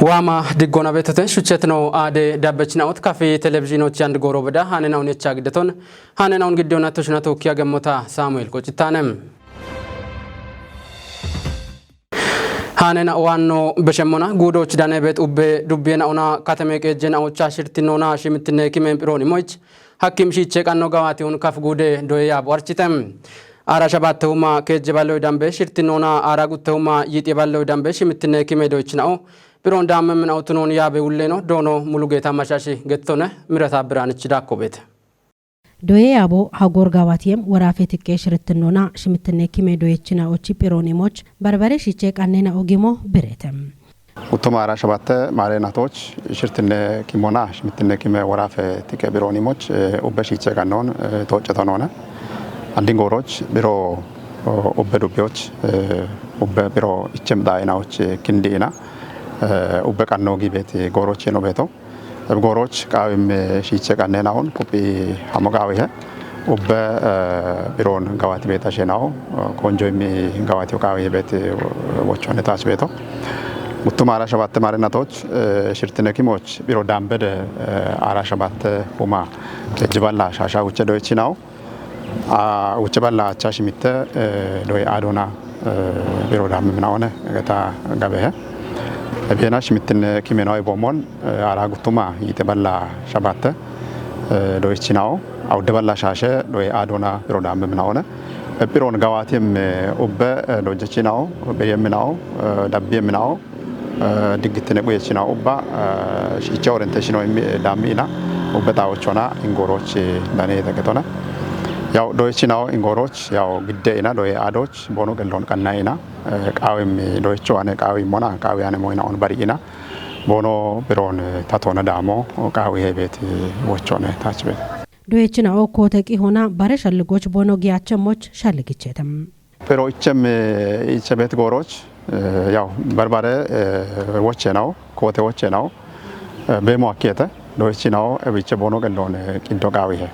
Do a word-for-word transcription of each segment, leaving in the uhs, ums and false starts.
Waama diggoona beetote shuchchetino aade dabbechinaut kafi televizhiinochi and gooro beda hanena unecha giddeton hanena un giddeona toshina tookkiya gemmota Saamu'eel Qocittaane. Hanena waanno beshemmona guudoochi dane beet ubbe dubbiyenauna kateme qeejjenaocha shirtinoona shimittinne kime phirooni moich hakkim shiiche qanno gawaatiun kaf guude doye yaabo archite. Aara shabattehuma keejje balloy dambe shirtinoona aara guttehuma yiixe balloy dambe shimittinne kime doyichinao phiroon daamme minao tunoon yaabe wulleeno doono Mulugeeta Mashashi gettone Mirata Biraanichi daakko beete. Doye yaabo hagoor gawaatiyem woraafe tiqqee shirtinoona shimittinne kime doyichinaochi phirooni moch barbare shiiche qannena ogimo bireete. Uttuma aara shabatte maale natoch shirtinne kimona shimittinne kime woraafe tiqqee phirooni moch, eh, ubbe shiiche qannoon, eh, tooccetonoone. Andin gooroch biro, o, ubbe dubbiyoch, eh, ubbe biro ichem daa'inaoch, eh, kindi'ina, eh, ubbe qanno gi beet gooroch yeno beeto. Eb gooroch qaawim, eh, shiiche qannenaun kuphi hamo qaawihe. Ubbe, eh, biroon gawaati beeta shenao, eh, konjo imi gawaatiyo qaawihe beet, eh, wochone taach beeto. Uttuma aara shabatte maale natoch, eh, shirtinne kimoch biro dambede, eh, aara shabatte huma keejje balla shaasha huche doyichinao. A, uche balla acha shimitte, eh, doye aadona, eh, biro daamme minaone geta gabehe. Ebiena shimittinne kimeno iboomon, eh, aara guttuma yiixe balla shabatte, eh, doyichinao. Awudde balla shaashe doye aadona biro daamme minaone. E, phiroon gawaatiyem, eh, ubbe, eh, dojjechinao, beyemminao, eh, dabbiyeminao. Eh, diggittine quyechina ubba, eh, shiiche orientation imi, eh, daammi'ina ubbe xaawochona ingooroch, eh, dane teqetona. Yaw doyechinao ingooroch, yaw gidde'ina doye aadoch, boono qelloon qanna'ina, eh, qaawim doyecho ane qaawimmona, qaawi ane moyinaon bari'ina, boono biroon, eh, tatona daamo, qaawihe beet, eh, wochone taach beet. Doyechinao koote qihona bare shalligoch boono giyaache moch shalligichetem. Pero ichem, eh, iche beet gooroch, eh, yaw, barbare, eh, woche naw, koote woche naw, eh, beemo akkiyete, doyechinao, ebiche boono qelloon, eh, qiddo qaawihe.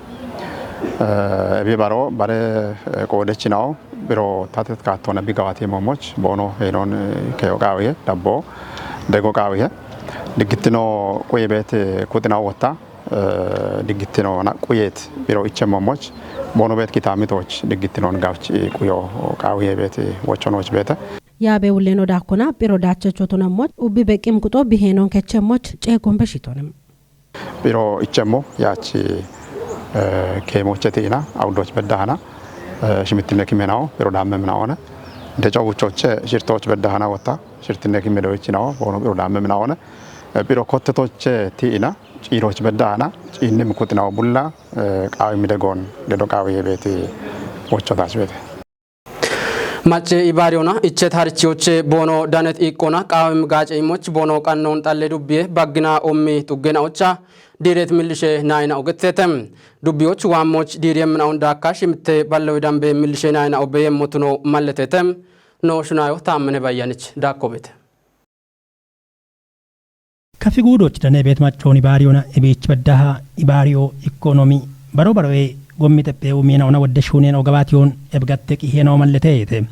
Eh, ebi baro, bare, eh, qoodechinao, biro tatet kaattona bi gawaati moomoch, boono heenon, eh, keyo qaawihe, dabbo, dego qaawihe. Diggittino quye beet, eh, kuxinao wotta, eh, diggittino na quyeet biro ichemmomoch, boono beet kitaamitoch diggittinoon gawch, eh, quyo qaawiye beet, eh, wochonoch beete. Yaabe wulleeno daakkona, biro daachechotonamoch, ubbi beqqim quxo biheenon kechemmoch, ceegon beshitonim. Biro ichemmo, yaach, eh, keemoche ti'ina, awuddoch beddahana, eh, shimittinne kimenao, biro daamme minaone. Deco wuchoche, shirtoch beddahana wotta, shirtinne kime doyichinao, boono biro daamme minaone. Eh, biro kottetoche ti'ina, ciiroch beddahana, ciinnim kuxinao bulla, eh, qaawi midegoon, dedo qaawiye beet, wocho taach beete. Macce ibaariyona, ichet harichiyoche, boono danet iqqona, qaawim gaace imoch, boono qannoon xalle dubbiye, baggina ommi xuggenaocha, diiret millishe naayina ogetete. Dubbiyoch waammoch diiriyemminaon daakka shimitte ballewe dambe millishe naayina obeyemmotuno malletete. Noo shunayo Taammene Bayyanich daakko beete. Kafi guudoch dane beet maccoon ibaariyona ebiich baddaha ibaariyo ikkonomi baro baro'e gommi xephee'u miinaona wodde shuuneena'o gabaatiyoon ebgatte qiheenna'o malleteete.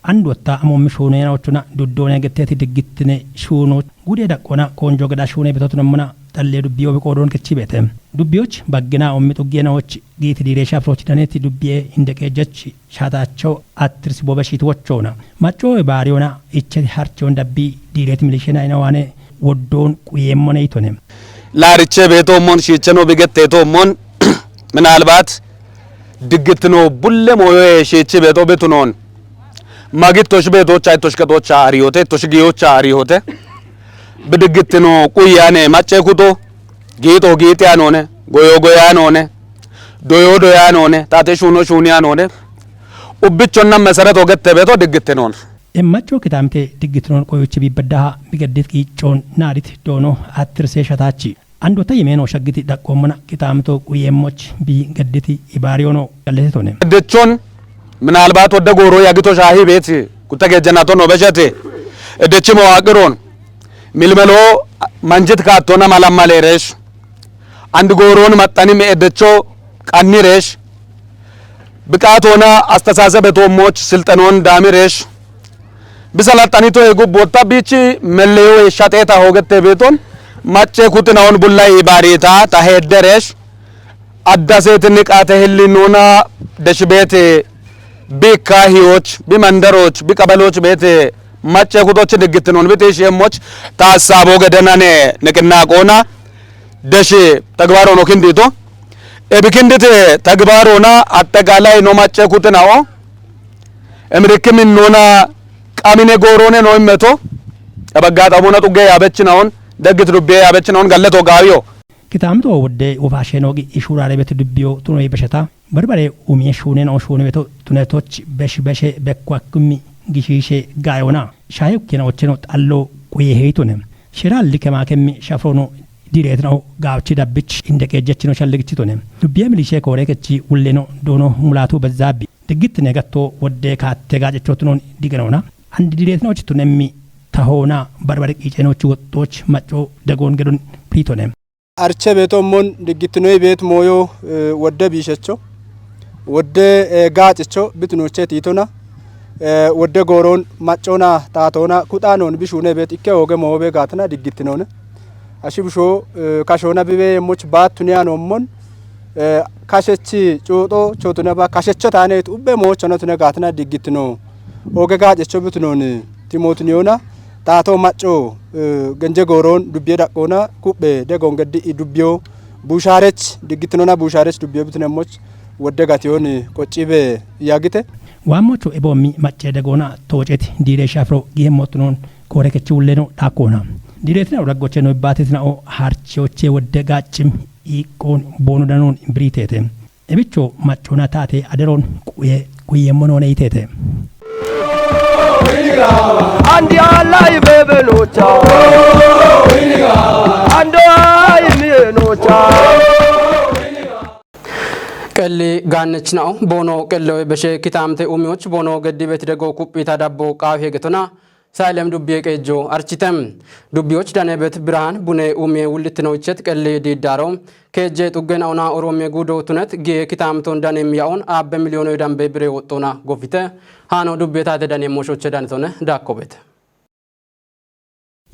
And wotta amoommi shuuneena'ochuna duddoone getteeti diggittine shuuno gude daqqona koonjo geda shuune betotunommona xallee dubbiyo biqoodoon kechi beete. Dubbiyoch baggina ommi xuggeena'och giiti diireesha afirochi daneeti dubbiye inde qeejjech shaataacho attirsi bobe shiiti wochoona. Maccoowe baariyoona ichcheti harchiyoon dabbi diireeti milisheena inawaane woddoon quyeemmone yitone. Laarichee beetoommon shiicheno bigetteetoommon minaalbaat diggittino bulle mooyoye shiichi beetoo bitunoon magittosh beetoocha ittosh qexoocha ariyote ittosh giyocha ariyote bidiggittino quyaane maccee kuto giixo giixi anoone goyo goyo anoone doyo doyo anoone taate shuuno shuuni anoone ubbichonna mesereto gette beeto diggittinoon. Emmacho kitaamite diggittinoon qoyochi biibbaddaha bigaddit qiiccoon naadit doono attirsee shataachi. Andoota yimeenoo shaggiti dhaqqoommona qixaamito quyeemmoch bii gadditi ibaariyoonoo galletitone. Eddechoon minaalbaat wodde gooroo yagito shaahii beeti gutta geejjanato noo beshete eddechi mawaaqiroon milmeloo manjit kaattona malammaleereesh. Andi gooroon maxxanim eddecho qannireesh. Biqaatoona astasaasebetoommoch silxenoon daamireesh. Bisalaxxanito hegubbotta bichi melleyo shaxeeta hoogette beeton macce kuxinaon bulla ibaarita ta hedderesh addaseeti niqaate hillinnoona deshbeete bikka hiyoch bi mandaroch bi qabeloch beete macce kuxoch diggitinoon bi xiisheemmoch ta hassabo gedenane niqinnaaqoona desh tegbaarono kindito ebi kindite tegbaaroona atteqaalay no macce kuxinao emirikki minnoona qamine gooroone no immeto ebaggaxamoona xugge yaabechinaon deggit dubbiye yaabechinaon galleto gaawiyo. Kitaamito wodde wofaasheenoogi ishuuraareebete dubbiyo tunoyi besheta barbare umiye shuuneno shuunibeto tunetoch besh beshe bekko akkimmi gishiishe gaayona shaayukkena ocheno xallo quye heyitone sheraalli kemaakemmi shafroono direetinaho gaawchi dabbich inde qeejjechino shalligichitone dubbiye milishe kooreekechi wulleno doono mulaatu bezzaabbi diggittine gatto wodde kaatte gaacechootunoon digenoona andi direetinochi tunemmi tahoona barbare qiiceenochi woxxooch macco degoon gedon priitone. Arche beeto ummon diggittinoyi beet mooyo wodde biishecho wodde gaacicho bitinoche tiitona wodde gooroon maccoona taatoona kuxaanoon bishuune beet ikke hooge moobe gaatina diggittinoone ashi bushoo kashoona bibe yemmoch baattuniyaano ummon kashechi cuuxo chootuneba kashecho taaneet ubbe moochono tune gaatina diggittino hooge gaacicho bitinoon timootiniyoona taato macco genje gooroon dubbiye daqqoona kuphe degoon geddi i dubbiyo buushaarech diggitinona buushaarech dubbiyo bitinemmoch wodde gatiyoon qocciibe yaagite. Waammocho eboommi macce degoona tooceti diire shafiro giihemmotunoon koorekechi wulleno dhaakkoona direetinao daggocheno ibbaatitinao harchiyoche wodde gaaccim iiqqoon boonu danoon biriiteete ebicho maccoona taate aderoon quye kuyyeemmo noone yiteete. Andi Allah ibebenocha. Ando ayimienocha. Qelli gaannechinao boono qellewe beshe kitaamte umiyoch boono geddi beti dego kuphita dabbo qaawi hegetona saylem dubbiye qeejjo architem. Dubbiyoch danebet birhaan bune umiye wullittino ichet qelli diiddaaro keejje xuggenaona oroomiye guudo tunet giye kitaamton danem yaon aabbe miliyoonoy dambe bire woxxona gofite haano dubbiye taate danem moshoche danetone daakkobet.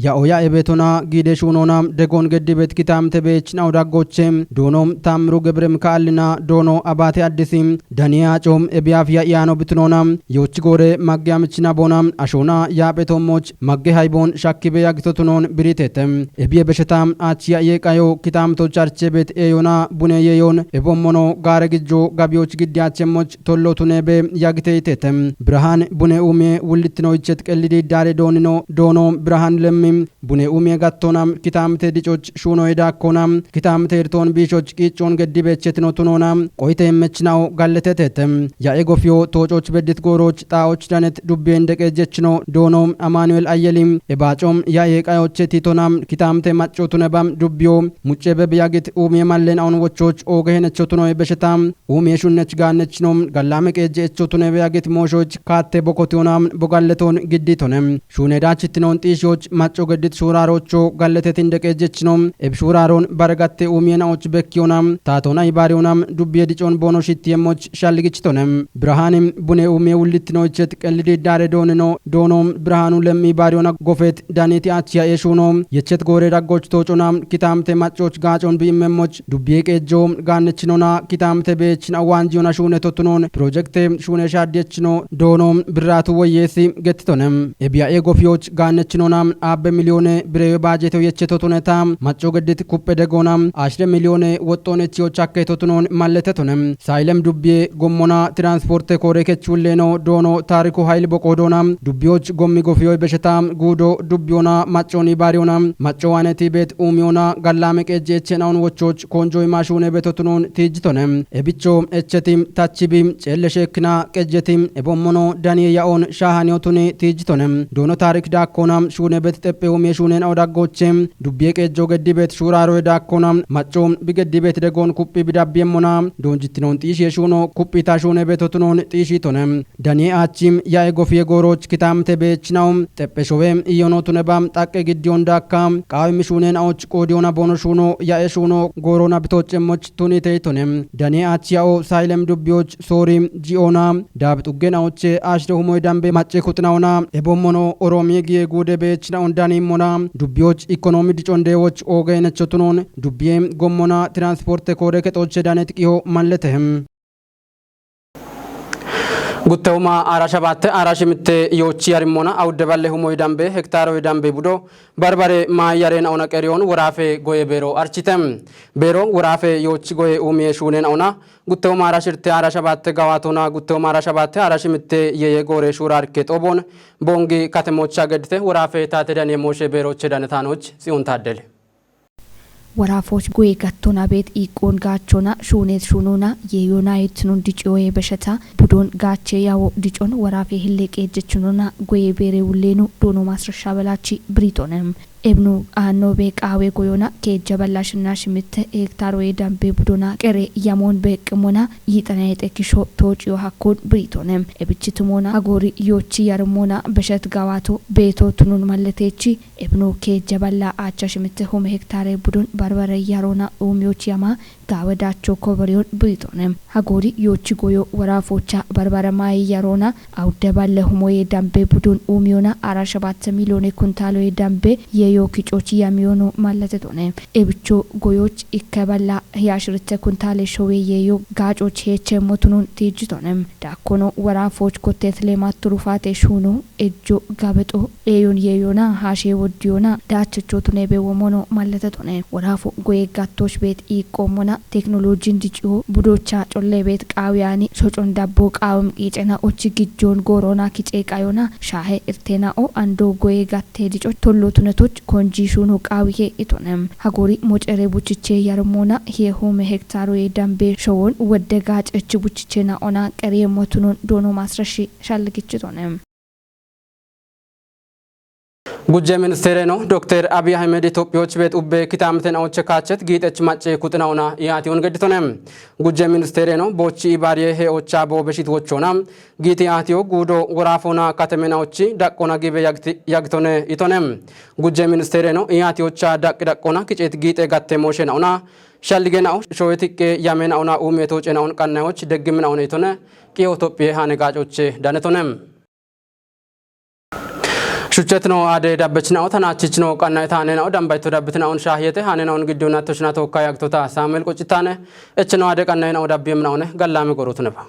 Ya'o ya'e beetona giide shuunoona degoon geddibet kitaamte beech na'o daggoche doono taammiru gebirem ka'allina doono abaate addisi daniye aco ebiyaaf ya'iyaano bitinoona yoochi goore magge amichina boona ashoona yaaphe toommoch magge hayboon shakkibe yagitotunoon biritete ebiye besheta ach ya'iye qayo kitaamtoch archebet eeyona bune yeeyoon ebommono gaare gijjo gabiyoch giddi achemmoch tollo tunebe yagite yitete. Birhaan bune uumiye wullitinoyichet qellidi daare doonino doono birhaan lemmi bune uumiye gattoona kitaamte dicoch shuunoye daakkoona kitaamte irtoon biishoch qiiccoon geddibeechetino tunoona qoyite immechina'o galletetete. Ya'e gofiyo toococh beddit gooroch xaa'och danet dubbiyen deqe jechino doono amaanu'el ayyeli ebaaco ya'e qayoche tiitona kitaamte macco tuneba dubbiyo mucce bebiyagit uumiye mallen awun wochoch ooge henecho tunoye besheta uumiye shunnech gaannechino gallaame qeejje echo tunebe yagit mooshoch kaatte bokotiyona bogalleton gidditone. Shuune daachittinon xiishoch macco geddit shuuraarocho galletetin deqe jechino eb shuuraaron baregatte uumiye na'och bekkiyona taatona ibaariyona dubbiye dicon boono shittiyemmoch shalligichitone. Birhaanim bune uumiye wullittinoychet qellidi daare doonino doono birhaanu lemmi ibaariyona gofet daniti ach ya'e shuuno yechet goore daggoch toocona kitaamte maccoch gaacon bi'immemmoch dubbiye qeejjo gaannechinona kitaamte beechina waanjiyona shuune totunon pirojekte shuune shaaddiyechino doono birraatu woyyeesi gettitone. Ebiya'e gofiyoch gaannechinona aabbe miliyoone birewe baajeto yechetotuneta macco geddit kuppe degoona ashire miliyoone woxxoonechiyoch akketotunon malletetone. Saylem dubbiye gommona tiransporte koore kechulleeno doono taariku hayil boqo doona dubbiyoch gommi gofiyoy besheta guudo dubbiyona macconi baariyona macco waaneti beet uumiyona gallaame qejje echenaun wochoch konjoy mashuune betotunon tiijjitone. Ebicho echeti tachibi ceelle sheekkina qejjeti ebommono daniye ya'on shaahaniyotuni tiijjitone. Doono taarik daakkona shuune bet Phewu meeshuunen awo daggoche dubbiye qeejjo geddi beet shuuraaroye daakkona macco bi geddi beet degoon kuphi bidabbiye mona doonjittinoon xiishiye shuuno kuphi ta shuune beetotunoon xiishitone. Daniye aachi ya'e gofiye goorooch kitaamte beechinawo xephe showe iyono tuneba xaqqe giddiyon daakka qaawe mishuunen awoch qoodiyona boono shuuno ya'e shuuno gooroona bitoocemmoch tuniteytone. Daniye aachi ya'o sayilem dubbiyoch soori ji'oona daabi xuggen awoche aashire humoy dambe macce kuxinawona ebommono oroomiye giye guude beechina'on daniimmona dubbiyoch ikonoomi dicondeewoch oogenechotunoon dubbiye gommona tiransporte koode kexoche danet qiho malletehem. Guttehuma aara shabatte aara shimitte yoochi yarimmona awudde balle humoy dambe hektaaroy dambe budo barbare maayyarena ona qeriyoon woraafe goye beero archite. Beero woraafe yoochi goye uumiye shuunena ona guttehuma aara shirte aara shabatte gawaatona guttehuma aara shabatte aara shimitte yeye goore shuura arke xoobon bongi katemocha geddite woraafe taate daniye mooshe beeroche danetaanoch Tsiyoon Taaddele. Waraafoch goye gattona beet iiqqoon gaachona shuuneet shuunona yeeyona yeettinon diciyoye besheta budon gaache yawo dicon waraafe hille qeejjechinona goye beere wulleeno doono maasrasha belachi biritonem. Ebnu aanno be qaawe goyona keejja balla shinna shimitte hektaaroye dambe budona qere yamoon beeqqimona yiixana yexe kisho toociyo hakkon biritonem. Ebichitimona hagoori yoochi yarimona beshet gawaato beeto tunun malletechi Ebno keejja balla aacha shimitte home hektaare budun barbare yarona uumiyoch yama gaawe daacho koboriyon biritonem. Hagoori yoochi goyo woraafocha barbare maayi yarona awudde balle humoye dambe budun uumiyona aara shabatte miliyoone kuntaaloye dambe yeyo kicoch yamiyonu malletetone. Ebicho goyoch ikke balla hiyaashiritte kuntaale showe yeyo gaacoch heechemmotunun tiijjitonem. Daakkono woraafoch kotteet leemat turufaate shuuno ejjo gabexo eeyon yeeyona haashe woddiyona daachechotune be womono malletetone. Woraafo goye gattosh beet iiqqoommona teknolojin diciyo budocha colle beet qaawiyani shocon dabbo qaawem qiicena ochi gijjon goorona kice qayona shaahe irtena o ando goye gatte dico tollo tunetoch konji shuuno qaawiye itone. Hagoori mocere buchiche yarmoona hiye hume hektaaroye dambe showon wodde gaacech buchichena ona qeriye motunon doono maasrashi shalligichitone. Gujje ministeereno Dokter Abiy Ahmed Itophiyoch beet ubbe kitaamten awoche kaachet giixech macce kuxinaona iyaatiyon gedditone. Gujje ministeereno boochi ibaariye he ocha boobeshit wochona giiti aatiyo guudo woraafona katemen awochi daqqona gibe yagti-, yagtone itone. Gujje ministeereno iyaatiyocha daqqi daqqona kicit giixe gatte mooshenaona shalligenawo showe tiqqe yamenaona uumiye toocenaon qannayoch deggiminaona itone. Qiyo Itophiye haane gaacoche danetone. Shuchetino ade dabbechinawo tanachichino qanna itaanenao dambayto dabbitinaon shaahiyete haanenao giddona toshina tookka yagtota Samuel Qocitane echino ade qanna inao dabbiyemnaone gallame gorotuneba.